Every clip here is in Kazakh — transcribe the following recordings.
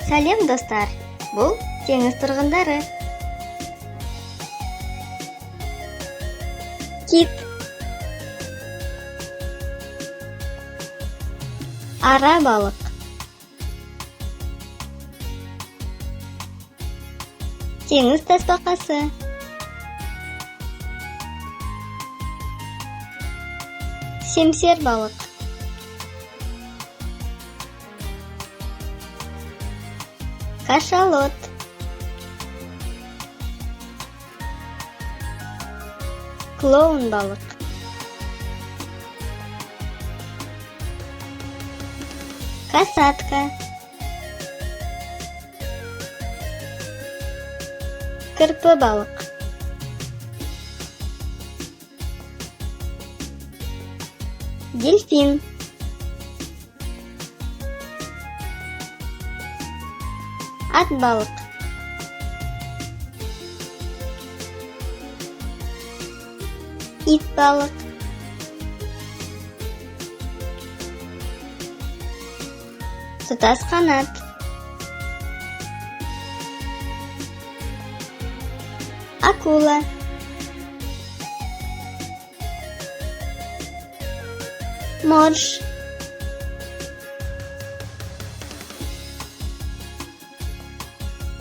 Сәлем, достар! Бұл теңіз тұрғындары. Кит, ара балық, теңіз тасбақасы, семсер балық, кашалот, клоун балық, касатка, кірпі балық, дельфин, ат балық, ит балық, тұтас қанат, акула, морж,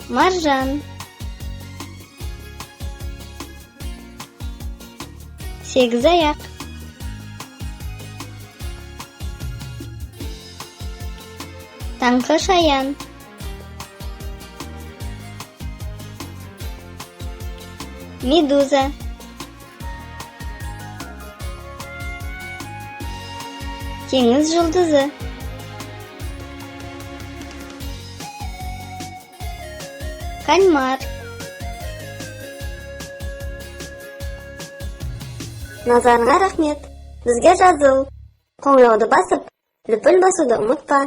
маржан, сегіз аяқ, таңғы шаян, медуза, теңіз жұлдызы, кальмар. Назарыңа рахмет. Бізге жазыл. Қоңырауды басып, лүпіл басуды ұмытпа.